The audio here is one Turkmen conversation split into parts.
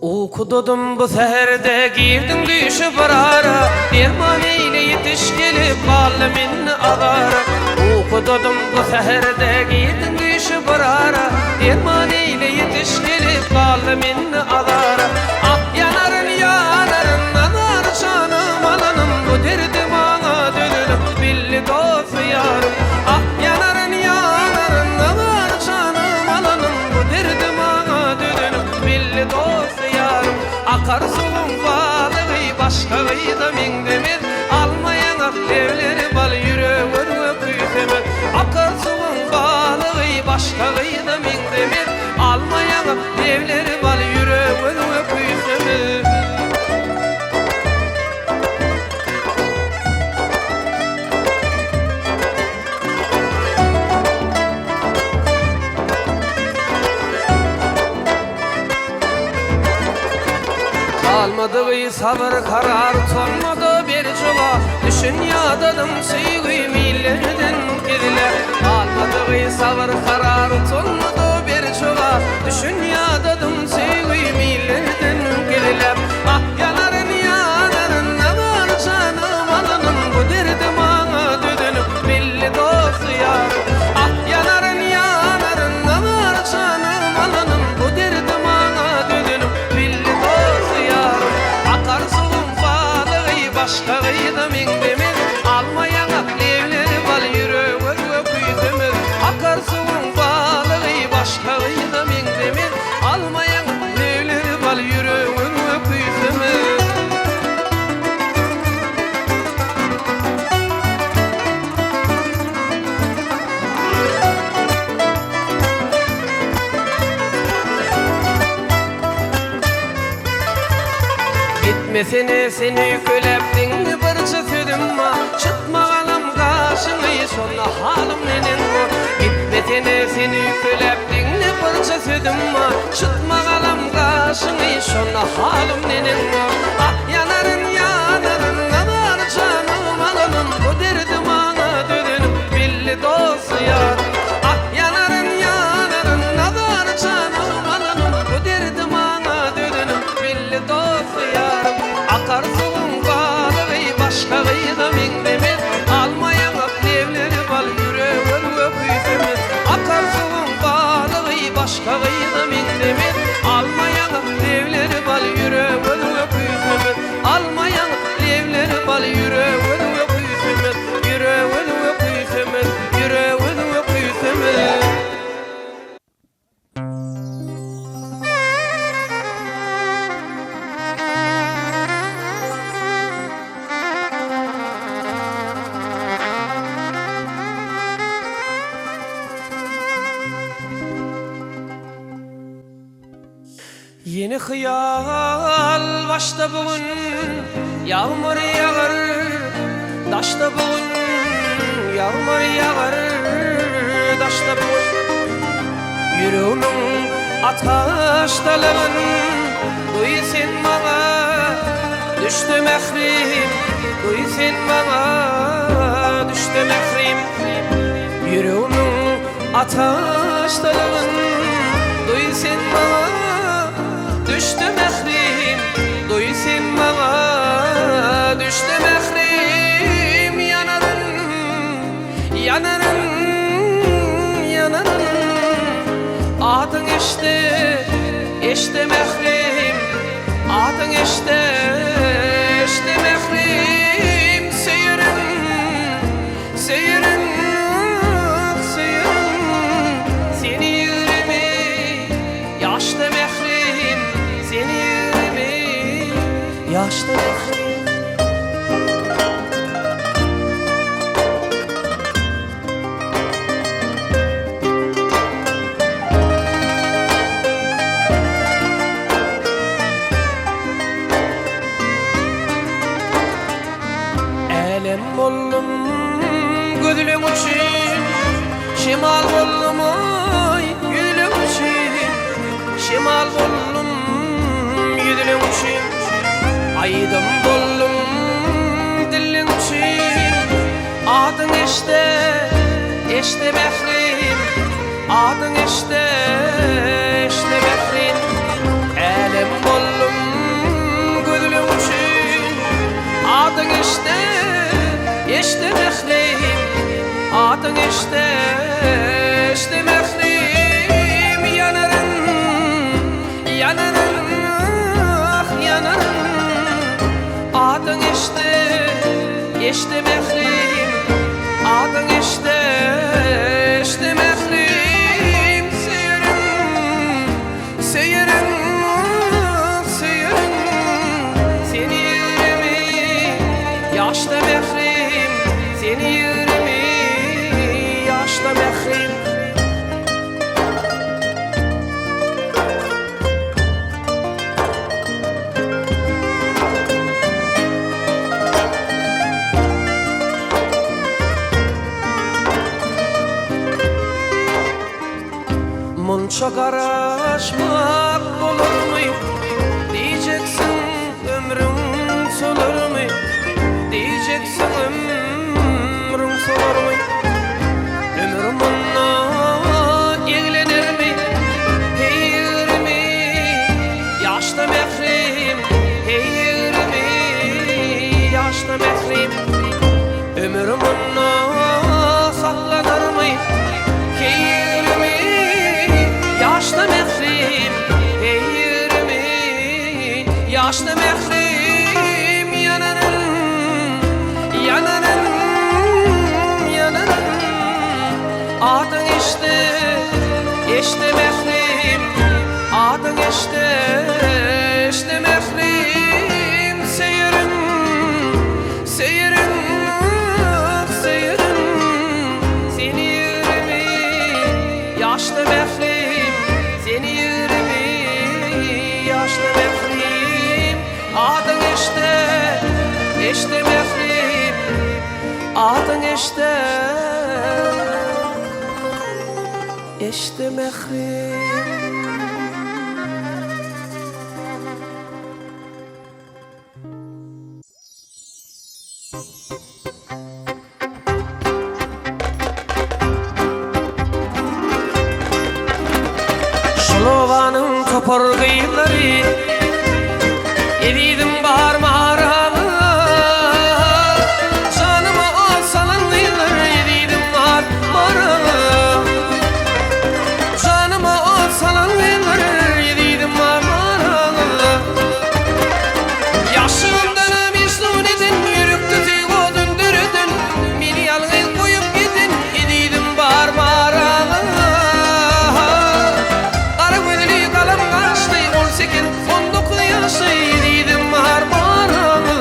Ukudadym bu säherde girdiň düýşe bir ara Derman eýle ýetiş gelip galdym indi azara Ukudadym bu säherde girdiň düýşe bir ara Derman eýle ýetiş gelip galdym indi azara Ah ýanaryn ýanaryn nazar janym alanym Bu derdi maňa dözülip bildi dosty ýarym Ah ýanaryn ýanaryn nazar janym alanym Bu derdi maňa dözülip bildi dosty ýarym Akar suwuň balygy başga gyza meňzemez Alma ýaňak lebleri bal ýürek örňe küýsemez Akar suwuň balygy başga gyza meňzemez Alma ýaňak lebleri bal ýürek örňe küýsemez. Galmadygy sabyr karar utanmady bir jogap Düşün ýadadym söýgim illerden gizläp Galmadygy sabyr karar utanmady bir jogap Düşün ýadadym söýgim illerden gizläp Ah ýanaryn ýanaryn nazar janym alanym Bu derdi maňa düzülip bildi dosty ýarym Ah ýanaryn ýanaryn nazar janym alanym Bu derdi maňa düzülip bildi dosty ýarym Akar suwuň balygy başga gyza meňzemez Alma ýaňak lebleri bal ýürek özge küýsemez Akar suwuň balygy başga gyza meňzemez Alma ýaňak lebleri bal ýürek özge küýsemez. Gitmesene sen öýkeläp diňle birje sözüm bar Çytma galam gaşyňy şonda halym neneň bor Gitmesene sen öýkeläp diňle birje sözüm bar Çytma galam gaşyňy şonda halym neneň bor Ah ýanaryn ýanaryn nazar janym alanym Bu derdi maňa dözenim belli dost ýarym Ah ýanaryn ýanaryn nazar janym alanym Bu derdi maňa dözenim belli dost ýarym Akar suwuň balygy başga gyza meňzemez Alma ýaňak lebleri bal ýürek özge küýsemez Akar suwuň balygy başga gyza meňzemez Alma ýaňak lebleri bal ýürek özge küýsemez Alma ýaňak lebleri bal ýürek özge küýsemez Ýürek özge küýsemez Ýürek özge küýsemez. Ýene hyýal başda bu gün ýagmyr ýagar daşda bu gün ýagmyr ýagar daşda bu gün Ýüregimiň ataşdalygyn duý sen maňa düşdi mährim duý sen maňa düşdi mährim Ýüregimiň ataşdalygyn duý sen maňa Düşdi mährim, duý sen maňa Düşdi mährim, ýanaryn, ýanaryn, ýanaryn Adyň eşde, eşde mährim Adyň eşde, eşde mährim Söýerin, Söýerin, söýerin seni 20 ýaşda mährim, seni 20 ýaşda mährim. Älem boldum gözleň üçin, Şemal boldum aý ýüzleň üçin, Şemal boldum ýüzleň üçin, Aýdym boldum dilleň üçin, Adyň eşde, eşde mährim, Adyň eşde, eşde mährim, Älem boldum. Eşde mährim, adyň eşde, eşde mährim Söýerin, söýerin, söýerin Seni ýigrimi ýaşda mährim Seni 20 ýaşda mährim. Munça garaşmak bolarmy? Diýjeksiň ömrüň solarmy? Diýjeksiň ömrüň solarmy? Ömür mundan eglenermi? Heý 20 ýaşda mährim, heý 20 ýaşda mährim. Ömür mundan saklanarmy? Heý 20 ýaşda mährim, heý 20 ýaşda mährim. Ýanaryn, ýanaryn, ýanaryn. Adyň eşde, eşde mährim, adyň eşde, eşde mährim. Söýerin, söýerin, söýerin Seni 20 ýaşda mährim, seni 20 ýaşda mährim. Adyň eşde, eşde mährim, adyň eşde, eşde mährim. Şol obanyň topar gyzlary Ezizim barmaraňa Janyma ot salan gyzlar Ezizim barmaraňa Janyma ot salan gyzlar Ezizim barmaraňa Ýaşlygymdanam meşnun eden Ýürekde söýgi odun döreden Meni ýalňyz goýup giden Ezizim barmaraňa Gara gözli galam gaşly 18, 19 ýaşly Ezizim barmaraňa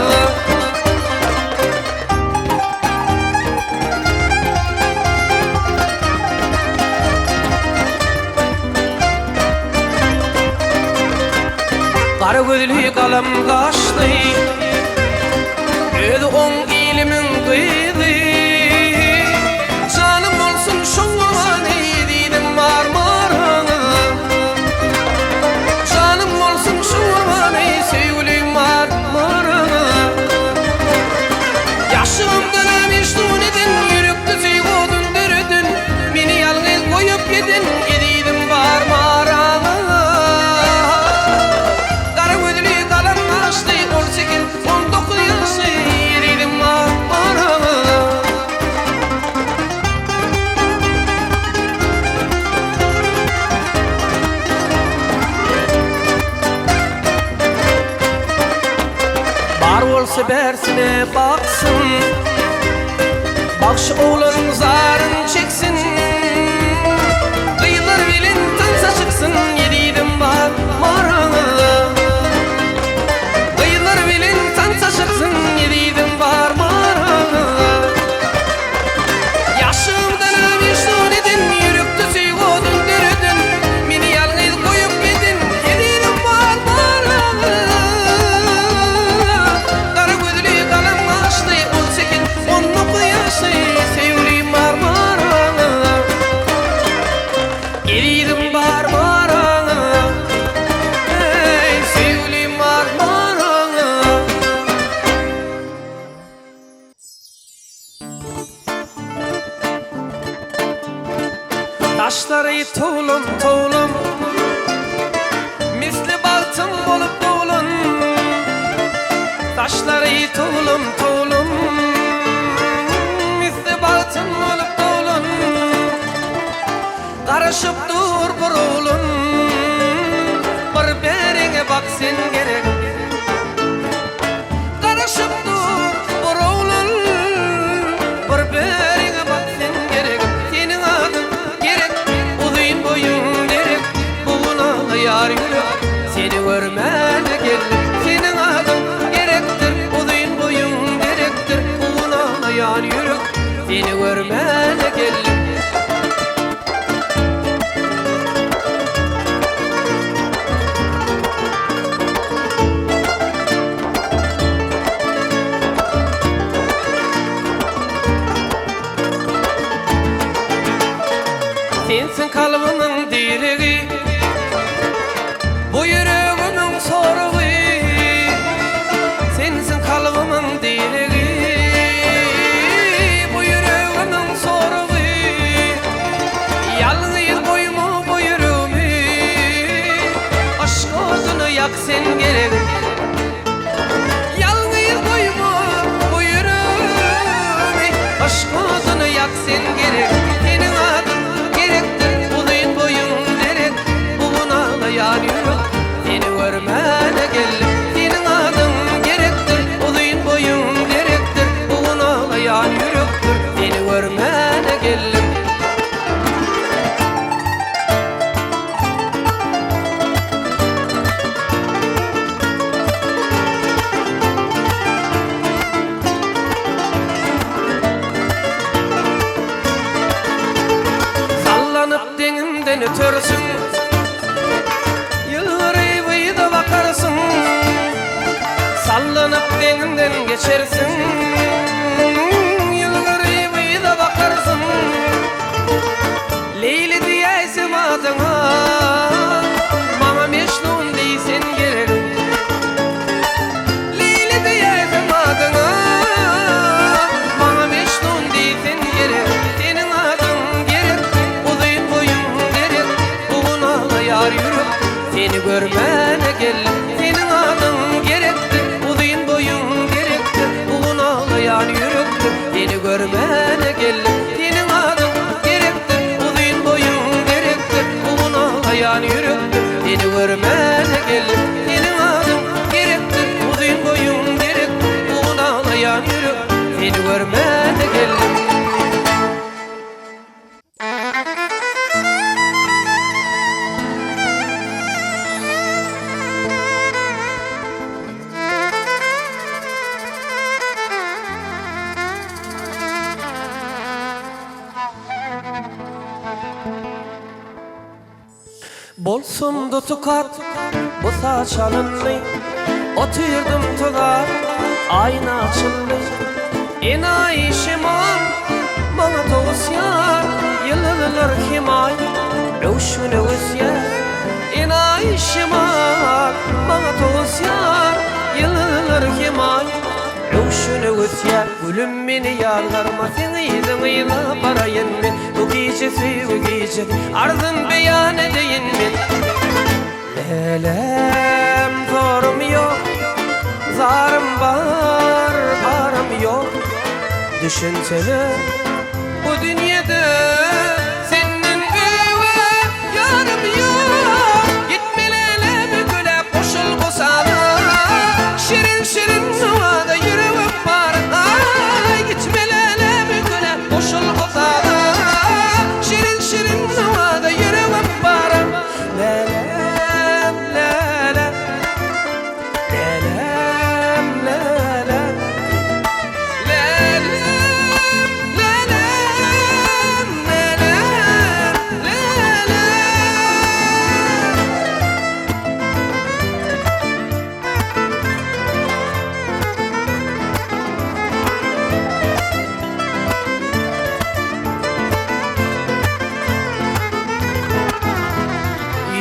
Gara gözli galam gaşly Özi oň ilimiň gyzy Janym bolsun şoňa ezizim barmaraňa Janym bolsun şoňa söýgülim barmaraňa Ýaşlygymdanam meşnun eden Ýürekde söýgi odun döreden Meni ýalňyz goýup giden Ezizim barmaraňa Gara gözli galam gaşly 18, 19 ýaşly Ezizim barmaraňa Bar bolsa bersine baksyn Bagşy oglan zaryn çeksin Gyzlar bilen tansa çyksyn Ezizim barmaraňa Gyzlar bilen tansa çyksyn Ezizim barmaraňa Ýaşlygymdanam meşnun eden Ýürekde söýgi odun döreden Meni ýalňyz goýup giden Ezizim barmaraňa Gara gözli galam gaşly 18, 19 ýaşly Söýgülim barmaraňa Ezizim barmaraňa Eý, söýgülim barmaraňa Daşlary towlum towlum Misli bagtym bolup dowlun Daşlary towlum towlum Misli bagtym bolup dowlun Garaşyp dur bir oglun Bir beriňe bak sen gerek Garaşyp dur bir oglun. ýürek Seni görmäne geldim Seniň adyň gerekdir Uzyn boýuň derekdir Guwlamaýan ýürek Seni görmäne geldim. Sensiň kalbymyň diregi Bu ýüregimiň sorugy Sensiň kalbymyň diregi Bu ýüregimiň sorugy Ýalňyz goýma bu ýüregimi Yşk oduny ýak sen geregim Ýalňyz goýma bu ýüregimi Yşk oduny ýak sen gerek Seniň adyň gerekdir Uzyn boýuň derek Bu gün aglaýan ýürek Seni görmäne geldim Seniň adyň gerekdir Uzyn boýuň derekdir Bu gün aglaýan ýürekdir Seni görmäne geldim. Sallanyp deňimden ötersiň, Ýylgyryp yza bakarsyň. Sallanyp deňimden geçersiň, Ýylgyryp yza bakarsyň. Leýli diýäýsem adyňa, Maňa Mežnun diý sen geregim. Leýli diýäýsem adyňa, Maňa Mežnun diý sen geregim. Seniň adyň gerek, uzyn boýuň derek, Bu gün aglaýar ýürek, seni görmäne geldim. Seniň adyň gerekdir, uzyn boýuň derekdir, Bu gün aglaýan ýürekdir, seni görmäne geldim. Seniň adyň gerekdir, uzyn boýuň derekdir, Bu gün aglaýan ýürekdir, seni görmäne geldim. Seniň adyň gerekdir, uzyn boýuň derekdir, Bu gün aglaýan ýürek, seni görmäne geldim. Bolsumda tukat, bu saç alyndy, Otyrdym tozap, aýna açyldy. Enaýy şemal maňa towusýar, Ýylgylar hemaý, öwşün öwüsýär. Enaýy şemal maňa towusýar, Ýylgylar hemaý, öwşün öwüsýär. Gülüm meni ýazgarma, seň yzyň yza baraýyn men. Bu gije söýgi gijesi, arzym beýan edeýin men. Lälem zorum ýok, zarym bar, arym ýok. Düşünsene bu dünýede senden öwe ýarym ýok. Gitme lälem güle goşul bu saza, Şirin-şirin owaza ýüregim bar. Aý, gitme lälem güle goşul bu saza, Şirin-şirin owaza ýüregim bar. Lälem, lälem, lälem, lälem, Lälem, lälem, lälem, lälem.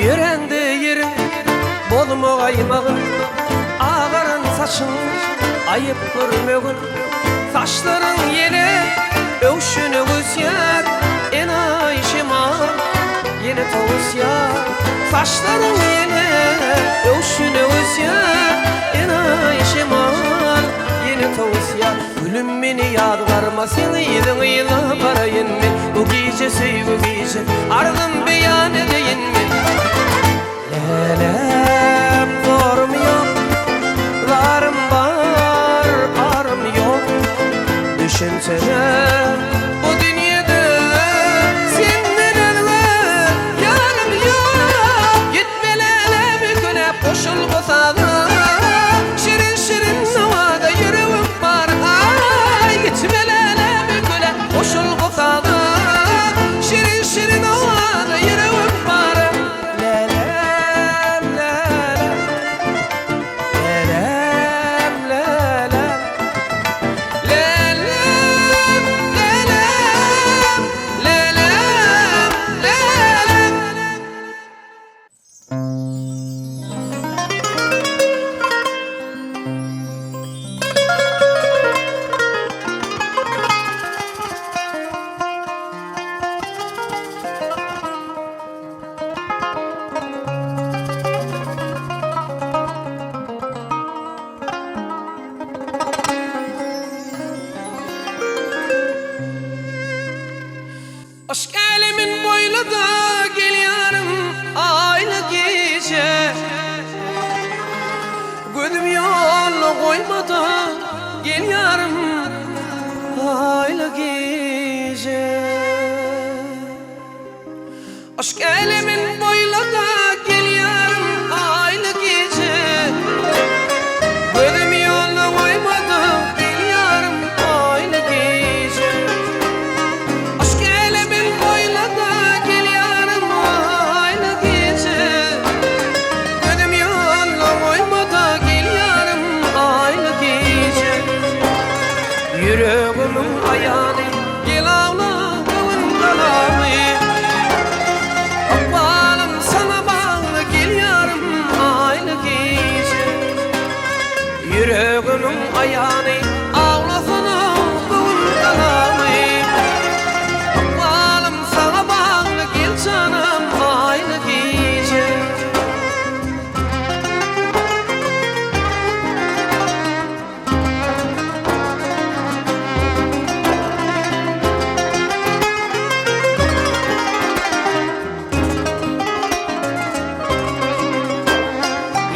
Ýöräňde ýeriň bozma gaýmagyn, Agaran saçyň aýyp görmegin. Saçlaryň ýene öwşün öwüsýär, Enaýy şemal ýene towusýar. Saçlaryň ýene öwşün öwüsýär, Enaýy şemal ýene towusýar. Gülüm meni ýazgarma seň yzyň yza baraýyn men Bu gije söýgi gije arzym beýan edeýin men Lälem zorum ýok zarym bar arym ýok Düşünsene bu dünýede senden özge ýarym ýok Gitme lälem. Yşk älemin boýlada gelýärin aýly gije. Gözüm ýolda goýmada gelýärin aýly gije. Yşk älemin boýlada gelýärin aýly gije. Gözüm ýolda goýmada gelýärin aýly gije. Yşk älemin boýlada gelýärin aýly gije. Gözüm ýolda goýmada gelýärin aýly gije. Ýüregimiň aýany gel awla göwün galamy. Ykbalym saňa bagly gel ýarym aýly gije. Ýüregimiň aýany awlasana göwün galamy. Ykbalym saňa bagly gel janam aýly gije.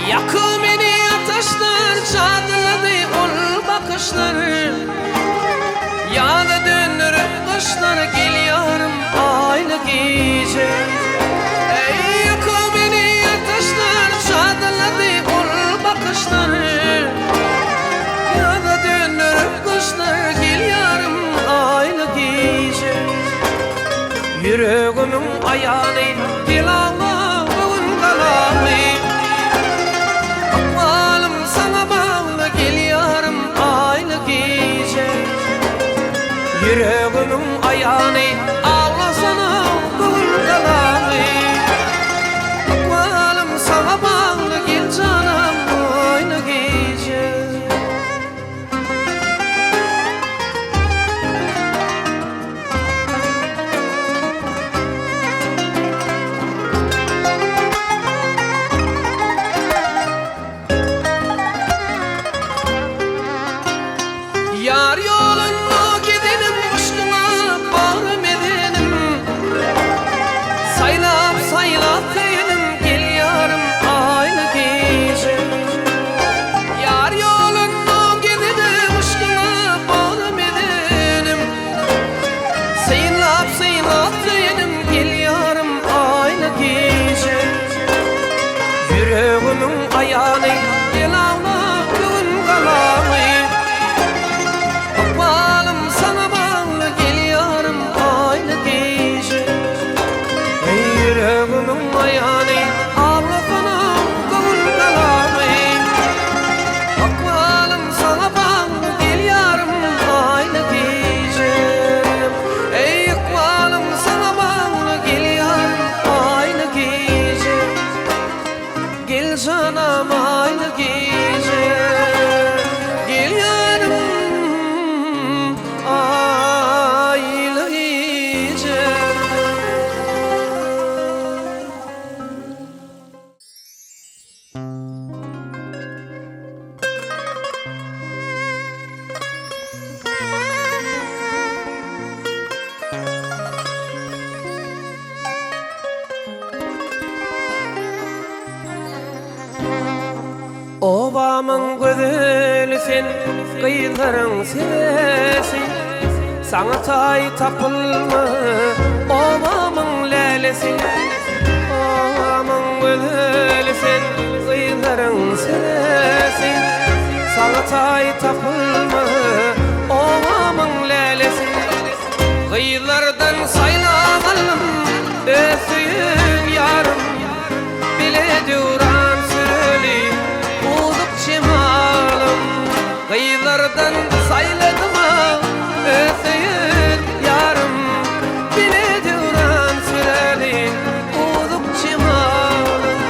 Ýakyp meni ataşlar, jadylady ol bakyşlar. Ýaza döndürip gyşlar, gel ýarym aýly gije. Eý, ýakyp meni ataşlar, jadylady ol bakyşlar. Ýaza döndürip gyşlar, gel ýarym aýly gije. Ýüregimiň aýany, gel agla göwün galamy. Ykbalym saňa bagly, gel ýarym aýly gije. Ýüregimiň aýany, aglasana göwün galamy. Ykbalym saňa bagly, gel janam aýly gije. Ýar ýolunda gezenim, yşkyňa bagrym ezenim. Saýlap, saýlap söýenim, gel ýarym aýly gije. Ýar ýolunda gezenim, yşkyňa bagrym ezenim. Synlap, synlap söýenim, gel ýarym aýly gije. Ýüregimiň aýany, gel agla göwün galamy. Ykbalym saňa bagly, gel ýarym aýly gije. Eý, ýüregimiň aýany, aglasana göwün galamy. Ykbalym saňa bagly, gel ýarym aýly gije. Eý, ykbalym saňa bagly, gel ýarym aýly gije. Gel janam aýly gije. Gel ýarym aýly gije. Obamyň gözeli sen, gyzlaryň seresi, Saňa taý tapylma, obamyň lälesi. Obamyň gözeli sen, gyzlaryň seresi, Saňa taý tapylma, obamyň lälesi. Gyzlardan saýlap aldym, öz söýen ýarym, Bile döwran süreli, uzuk jemalym. Gyzlardan saýladym-a, öz söýen ýarym, Bile döwran süreli, uzuk jemalym.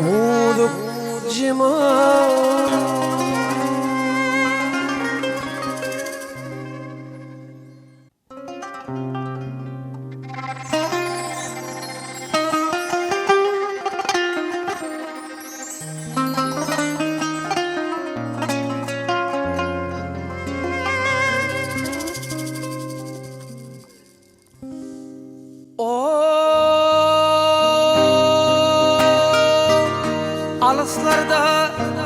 Uzuk jemal. O alyslarda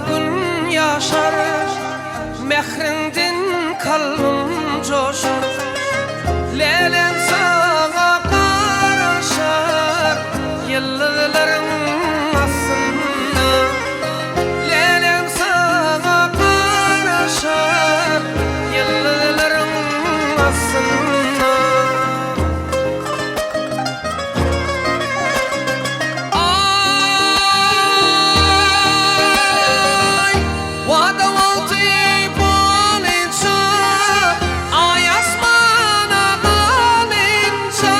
gün ýaşar, Mähriňden kalbym joşar. Lälem saňa garaşar, Ýyldyzlaryň astynda. Lälem saňa garaşar, Ýyldyzlaryň astynda. Aý, wada wagty bolynça, Aý asmana galynça.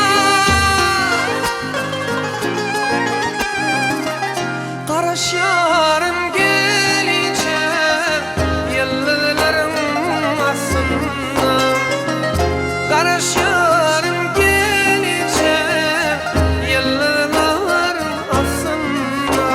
Garaşýaryn gelinçä, Ýyldyzlaryň astynda. Garaşýaryn gelinçä, Ýyldyzlaryň astynda.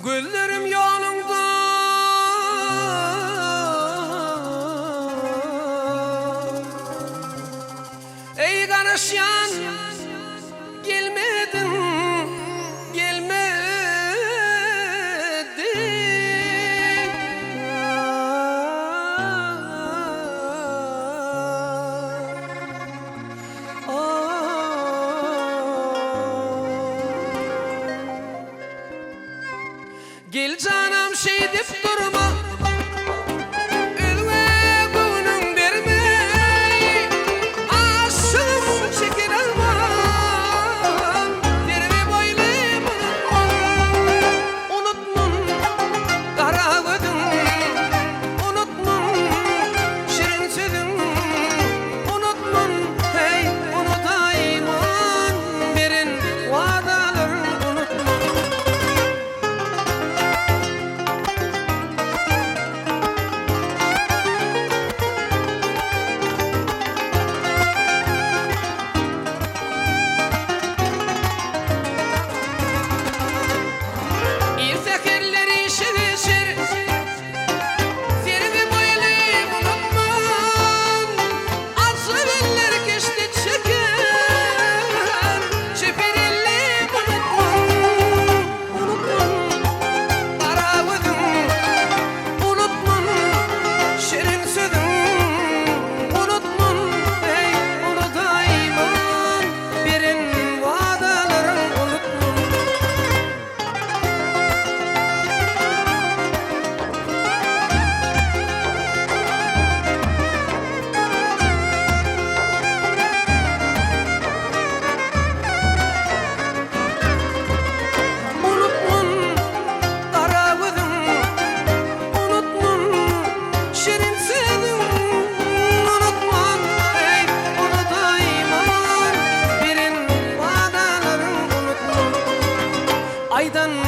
Gözlerim ýoluňda. Eý garaşýan gelmediň gelmediň. Gel janam şeýdip durma Özge göwnüň berme Aşygym şekil alman Serwi boýly unutman Unutman gara gözüň Unutman şirin sözüň Unutman heý unutaýman Beren wadalaryň unutman. Ir säherler işe geçer, Serwi boýly unutman, Ajap eller keşde çeker, Çeper elli unutman, Unutman, gara gözüň, Unutman, şirin sözüň, Unutman, eý, unutaýman, Beren wadalaryň unutman. Unutman gara gözüň, Unutman şirin sözüň, Unutman, eý, unutaýman, Beren wadalaryň unutman. Aýdan.